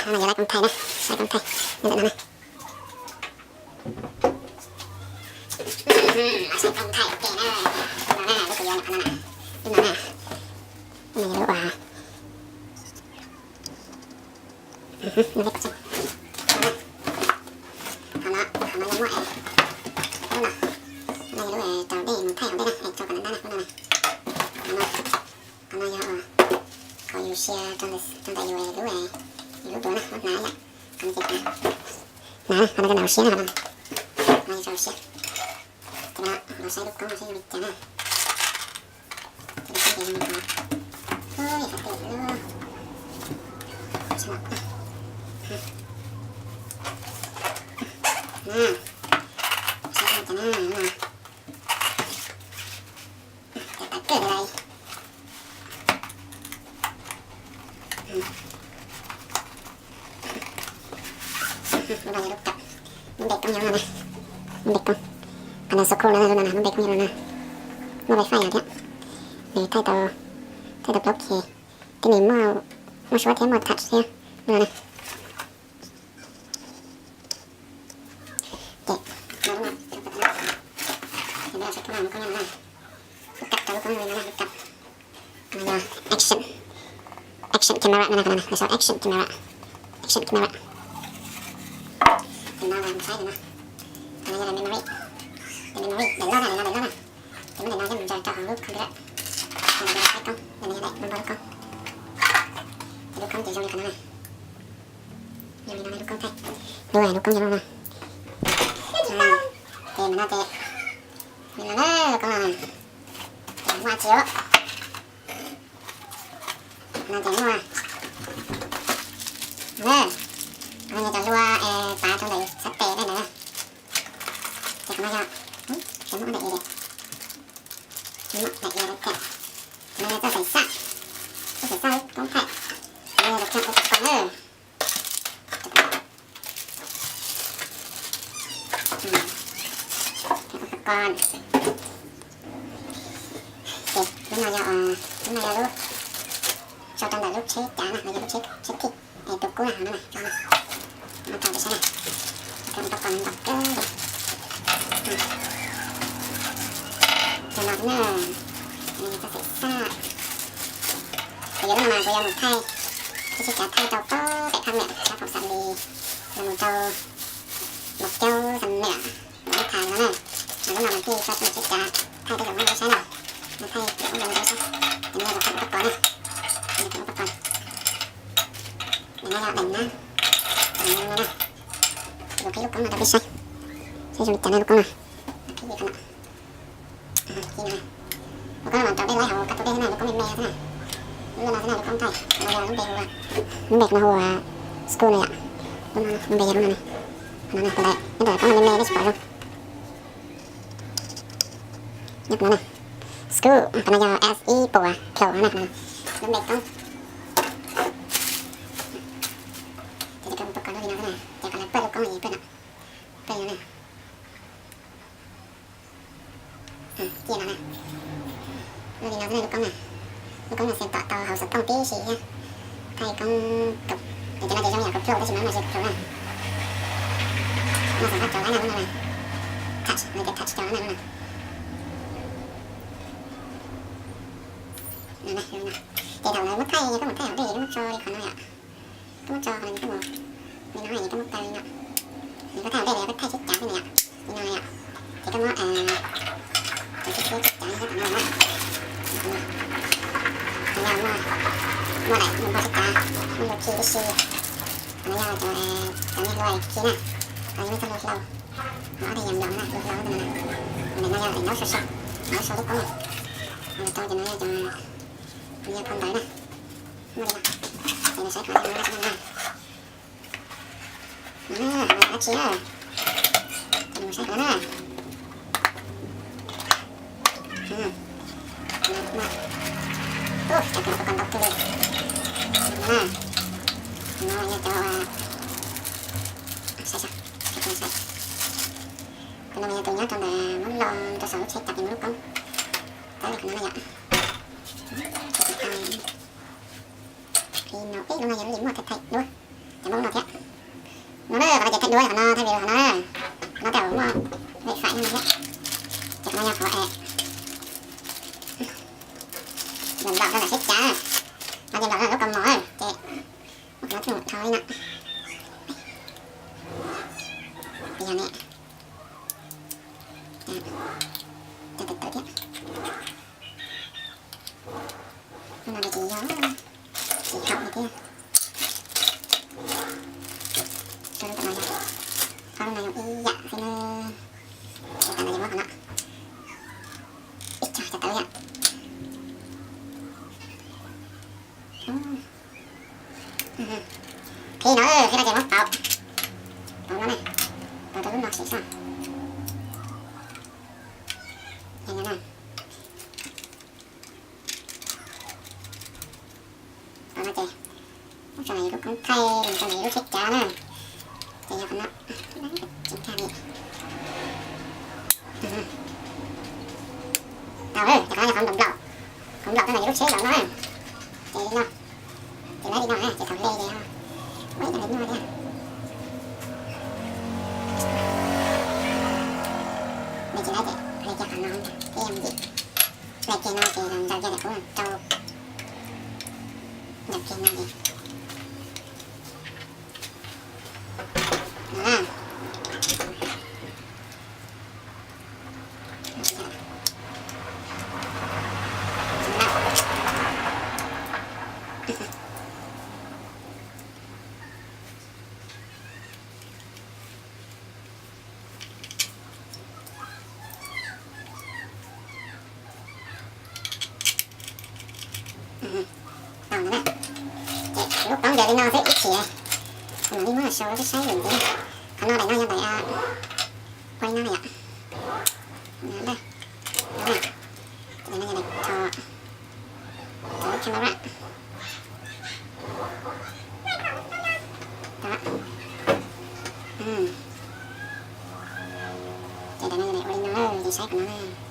Qhov no yog lab koob thaij na, lab koob thaij nyob ntawm no na. Lab koob thaij ua ke na, lub no na, lub kuv yuav nyuam qhuav no na, lub no na, lub no yog lub uas, qhov no, qhov no yog muaj, lub no, no yog lub rau dej mus thaij hauv dej na, es rau kom ntab na, lub no na. Qhov no, qhov no yog uas kom yus sia rau ntawm yus lub, yus lub duav na, lub hnav yom. Qhov no ces hnav, hnav na, qhov no rau ntawm hauv siab na, qhov no, qhov no yog rau hauv siab. Ces no los saib lub koob no saib zoo li cas na. Ces lub koob ces zoo li qhov, ui, qhov twg lub, na, saib zoo li cas na, no. Cov tas kawg li. Lub no yog lub kab, lub npe koob yog lub no na, lub npe koob. Qhov no so cool na, lub no na, lub npe koob yog lub no. Muaj wifi thiab. Nws thaij tau, thaij tau plaub K. Thiab nws muaj, muaj suab thiab muaj touch thiab. Lub no na. Ces no, lub no, lub kab rau lub koob no na. Lub kab rau lub koob no na, lub kab. Qhov no yog action, action camera no na, qhov no na, lawv sau action camera, action camera. Ces no los saib no, qhov no yog memory, memory daim loj na, daim loj, daim loj na. Ces muab daim no coj mus ntsaws rau hauv lub computer, daim no yog daim koob, daim no yog daim npog lub koob. Ces lub koob ces zoo li qhov no na. Zoo li no lub koob thaij, lub, lub koob yog lub no. Ces mus no ces, mus no na, lub koob no na. Ces muaj dab tsi os? No ces muaj, no, qhov no yog cov hlua es tav rau ntawm xab tes dej ntawd na. Ces qhov no yog, ces muaj daim iav, muaj daim iav, qhov no yog txoj xaim xaj, txoj xaim xaj lub koob thaij. Qhov no yog cov kheem upakoos na. Cov upakoos. Ces lub no yog, lub no yog lub sau rau ntawm lub tsheb cav na, los yog lub tsheb, tsheb thij, es tus kub na, no na, no rau peb saib na. Cov upakoos ntau kawg li. Cov no na, txoj xaim xaj. Kuv yuav lub no mas kuv yuav mus thaij, thaij tsheb cav thaij rau pem phaj niam, phab phoom xam lis, los mus rau Mos Caub xam niam, los tham no na. Mas lub no mas thiaj tso tsheb cav thaij tej zaum muab rau saib na, thaij tej zaum muab rau saib. Ces no yog cov kheem upakoos na, cov kheem upakoos. Daim no yog daim na, daim no na. Kuv qhib lub koob no rau peb saib, saib zoo li cas na lub koob no. Qhib li qhov no. Lub koob no mas rau dej laib hauv kab tub dej xwb na, lub koob me me xwb na. Lub no xwb na, lub koob thaij, qhov no yog lub npe hu ua, lub npe no hu ua Scoop no yom. Lub no, lub npe yog lub no na. Qhov no na, tus ntawd, ib tus ntawd koob me me nej tsis pom zoo. Nyob qhov no na, Scoop, qhov no yog S ib puas Pro no na, qhov no lub npe koob. Ces rau tus koob lub li no xwb na, ces qhov lawv pawj lub koob li pawj no, pawj li no na. Cia no na. Lub li no xwb na lub koob na. Lub koob no xeem tom tau hauv xov tooj tib si thiab. Thaij koob, cov no ces zoo yam Pro tab sis mas lub no tsis Pro na. No xeem haj cov lab na lub no na. Touch, lawv tias touch cov lab na lub no. Ces thaum lawv muab thaij, koj mus thaij hauv dej koj muab tso li qhov no yom. Koj muab tso qhov no koj mus, li no es koj muab taw li no. Ces koj thaij hauv dej los yog koj thaij tsheb cav xwb na yom. Li no yom. Ces koj muab, ces koj thaij tsheb cav li koj tom no na. Qhov no muaj, muaj daim npog tsheb cav, muaj lub khi tib si. Qhov no yog cov, cov niag hlua khi na. Qhov no yog ib txoj hlua hlau. Qhov ob daim yam yom no na, hlua hlau na. Qhov no yog daim ntaub sau sau, ntaub sau lub koob na. Qhov no rau ces no yog cov, qhov no yog phau ntawv na. Muaj li no. Ces nws saib qhov no na. Qhov no dab tsi na? Ces nws saib qhov no na. Uf, cov kheem upakoos ntau kawg li. Qhov no na. Qhov no yog cov, saib saib, qhov no mas yog tus nyob rau ntawm muab lo rau saum lub tsheb cav ces muaj lub koob. Tawb li qhov no na yom. Li no, ib lub no yog lub li muaj thaij thaij duab. Ces muab lub no thiab. No na, qhov no ces thaij duab qhov no, thaij video qhov no. Qhov no tej zaum muaj vej faim no thiab. Ces qhov no yog qhov es nplaum rau ntawm siab cav, qhov ces nplaum rau lub kaus mom ces muab qhov no tso thau li no. Ces yog ne, cov tawv tawv thiab. Lub no ces yog tsis haum li thiab. Rau lub no yog, ob lub no yog ib yam xwb na. Ces tam no ces muab qhov no ib co cov tawv thiab. Qhib no, qhib no ces muab pauv, pauv no na, pauv rau lub no xwb sab. Yog no na. Qhov no ces muab tso ntawm yus lub koob thaij, tso ntawm yus lub tsheb cav na. Ces yog qhov no, tsis nkag li. Tau, ces qhov no yog qhov nplaum, qhov nplaum rau ntawm yus lub tsheb zaum no na. Ces li no, ces lawv li no na, ces thaum hle ces muaj ib co li no thiab. Nws tsis lawv ces hle kiag qhov no thiab yog ntxim. Hle kiag no ces los ntsaws kiag daim qub rau, ntsaws kiag no ces no na. Tau ntawd na. Ces lub koob ces li no xwb ib chim. Kuv mam li muab los sau rau peb saib lwm ntxiv na. Qhov no daim no yog daim ua li no na yom. Daim no yog daim tho, tho lub camera. Tau. Ces daim no yog daim ua li no na, ces saib qhov no na.